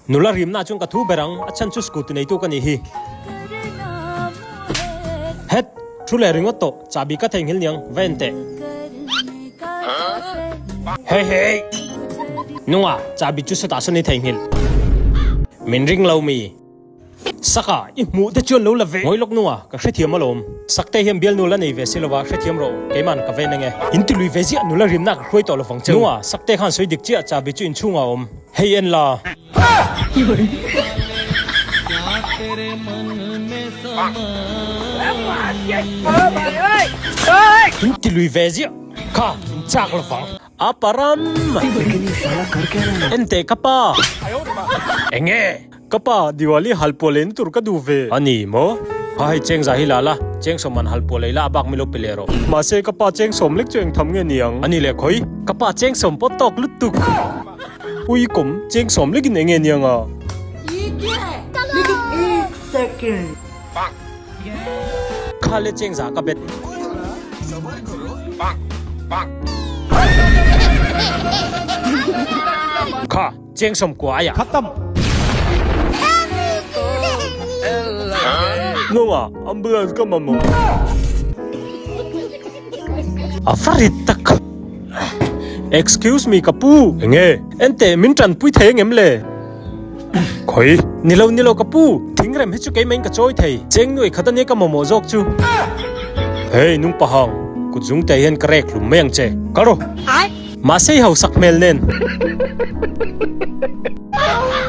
Nula rimna chuan ka thu ber ang, a chhan chu scooty neitu ka nih hi. Het! Thu leh ringawt tawh, chahbi ka theihnghilh niang, va en teh. Hey hey! Nunga, chahbi chu sawtah sawn i theihnghilh. Min ring lo mi? Saka, i hmuh te chuan lo la ve. Ngawi lawk nunga, ka hrethiam alawm. Sakte hian bialnu la nei ve si lova, hrethiam rawh u, keiman ka ven ange. In ti lui ve ziah, nula rimna ka hruai tawh lovang che u. Nunga, Sakte khan sawi dik chiah, chahbi chu inchhungah a awm. Hei en la. In ti lui ve ziah, kha in chak lovang. A param! En teh ka pa! Enge? Ka pa, Diwali halpuah leina tur ka duh ve. A ni maw? Ha hei cheng za hi la la, cheng sawm man halpuah lei la a bak mi lo pe leh rawh. Mahse ka pa cheng sawm lek chu eng tham nge ni ang? A ni leh khawi? Ka pa cheng sawm pawh tawk lutuk. Ui kawm, cheng sawm lek in eng nge ni ang a? Kha le cheng za ka bet. Kha cheng sawm kua aia. Khatam. Nunga ambulance ka mamawh. A va rit tak. Excuse me ka pu. Enge? Enteh min tanpui thei angem le? Khawi? Nilo nilo ka pu, thingrem hi chu keimah in ka chawi thei. Cheng nuai khat ania ka mamawh zawk chu. Hey nung pahang, kut zung te hian ka rek hlum mai ang che. Kal rawh. Mahse i hausak hmel nen.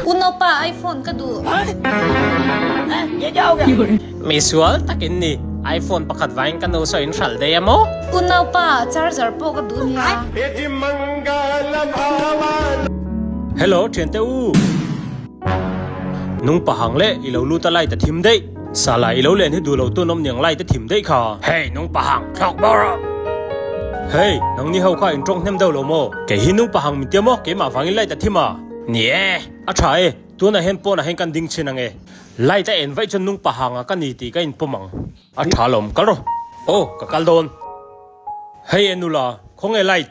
Unaupa iPhone ka duh. Misual tak in ni. iPhone pakhat vangin ka nu saw in hralh daih a maw? Unaupa charger pawh ka duh nia. Hello thiante u. Nung pahang leh i lo lut a light a thim daih. Sala i lo len hi duh lo tun awm niang light a thim daih kha. Hey nung pahang thlawk bawr rawh. Hey nangni ho kha in tawng hnem deuh lo maw? Kei hi nung pahang min tia maw keimah vangin light a thim a? Ni e, a tha e, tunah hian pawnah hian kan ding chhin ange. Light a en vaih chuan nung pahang a ka ni tih ka inpawm ang. A tha lawm, kal rawh. Aw, ka kal dawn. Hei e nula, khawnge light?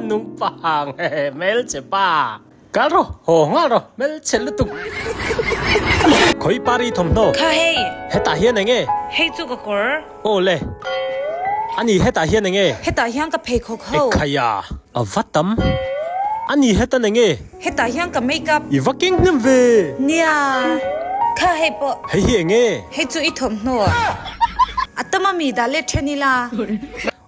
Nung pahang he, hmelchhe pa. Kal rawh, haw nghal rawh, hmelchhe lutuk. Khawi pari thawmhnaw. Kha hei. Hetah hian eng nge? Hei chu ka kawr. Aw le. Ani hetah hian eng nge? Hetah hian ka pheikhawk ho. Ekhaya, a va tam. Ani hetan eng nge? Hetah hian ka makeup. I va keng hnem ve. Nia. Kha hei pawh. Hei hi eng nge? Hei chu i thawmhnaw. A tam a mi dah let then ila.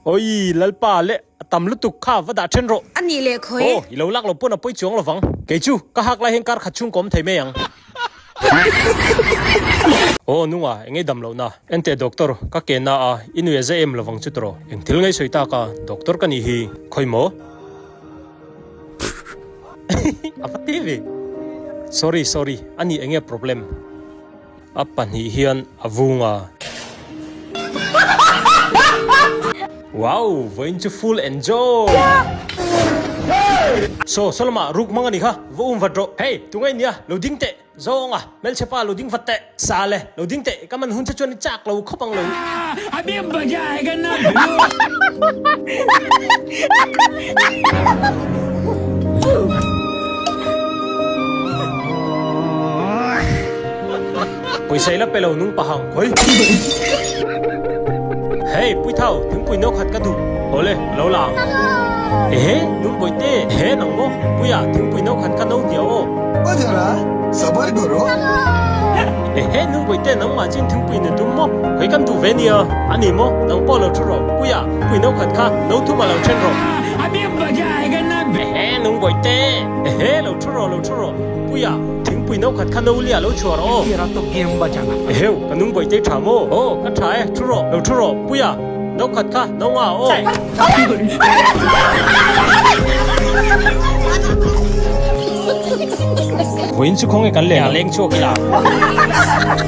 Awii, Lalpa leh a tam lutuk kha va dah then rawh. A nih leh khawi. Aw, i lo lak lo pawn a pawi chuang lovang. Kei chu, ka hak lai hian kar khat chhung ka awm thei mai ang. Aw, nunga, eng ei dam lohna? Enteh doctor, ka ke na a, i nui a zah em lovang chu tawh. Eng thil ngei sawi tak a, doctor ka nih hi. Khawi maw? A va ti ve. Sorry, sorry, a nih eng nge problem? A pahnih hian a vung a. Wow, vawiin chu full enjoy! Saw, saw lamah ruk hmang a nih kha, va um vat rawh. Hey, tunge nia, lo ding teh, zawng a, hmelchhe pa lo ding vat teh, sa le, lo ding teh, ka man hun che chuan i chak lo khawp ang lo. Pawisa ila pe lo nung pahang khawi. Hey Puithau, thingpui no khat ka duh. Awle, ka lo la ang. Ehe, nung bawihte, ehe nang maw? Puia, thingpui no khat ka no hniau aw. Ehe, nung bawihte, nangmah chin thingpui na tum maw? Khawi kan duh ve nia. A ni maw? Nang pawh lo thu rawh. Puia, thingpui no khat kha no thum a lo then rawh. Ehe, nung bawihte, ehe, lo thu rawh, lo thu rawh. Puia, thingpui no khat kha no lia lo chhuah rawh aw. Eheu, ka nung bawihte tha maw? Aw, ka tha e, thu rawh, lo thu rawh. Puia, no khat kha no nga aw. Vawiin chu khawnge kan leh a leng chhuak ila.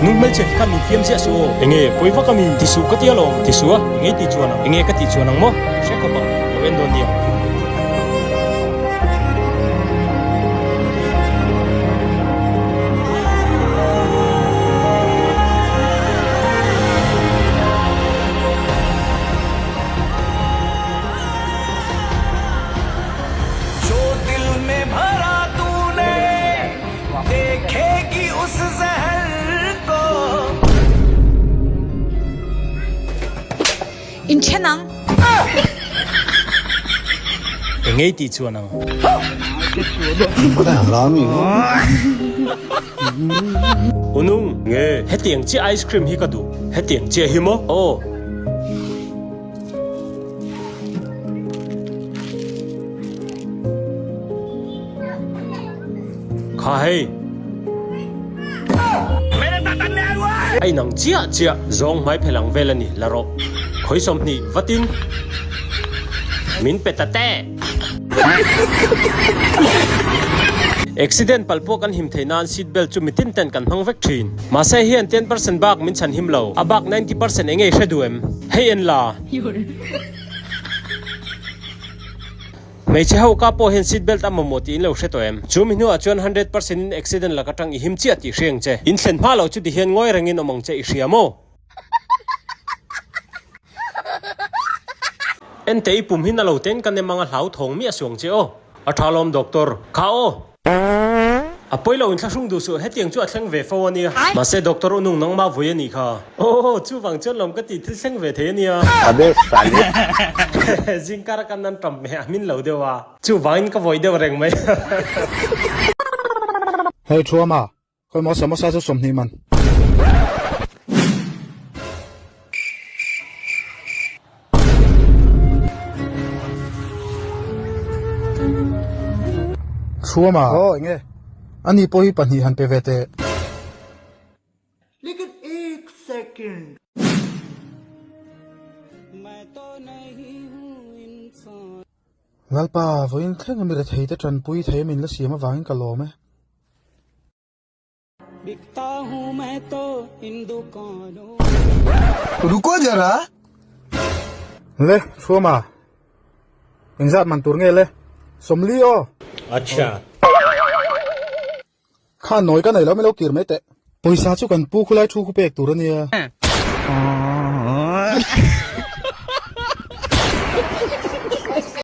Nung hmelchhe ti khan min fiam ziah suh aw. Enge pawi vak a mi? Ti suh ka ti alawm. Ti suh a, enge ti chuan ang? Enge ka tih chuan ang maw? I hre khawp ang, lo en dawn nia. then ang. Engei tih chuan ang. Unung, nge hetiang chiah ice cream hi ka duh. Hetiang chiah hi maw? Aw. Kha hei. A inang chiah chiah zawng hmai phel ang vel a ni la rawh. Khawi 20 vatin min pe ta teh. Accident palh pawh kan him theih nan seat belt chu mitin ten kan hmang vek thin. Mahse hian 10% bak min chhan him lo, a bak 90% eng nge i hre duh em? Hei en la. Hmeichhe ho ka pawh hian seat belt a mamawh tih in lo hre tawh em? Chu mi hnuah chuan 100% in accident laka tang i him chiah tih hria ang che. In thlen hma loh chu ti hian ngawi rengin awm ang che i hria maw? Ente i pum hi na lo ten ka nem anga hlau thawng miah suang che aw. A tha lawm doctor. Kha aw. A pawi lo in thlahrung duh suh hetiang chu a thleng ve fo ania. Mahse doctor u nung nangmah vui anih kha. Aw chuvang chuan lawm ka tih thil thleng ve thei ania. Abe sale. Zingkar a kan nan tam hmeh a hmin lo deuh a. Chuvangin ka vawi deuh reng mai. Hei Thuama, Khawimaw samosa chu 20 man. Chhuama. Aw enge. Ani pawh hi pahnih han pe ve teh. Lalpa, vawiin thleng a mi rethei te tanpui thei a min la siam avangin ka lawm e. Ruko zara. Le, Thuama. Engzat man tur nge le? 40 aw. Acha. Kha nawi ka nei lo, min lo kir mai teh. Pawisa chu kan pu khulai thu khu pek tur a nia.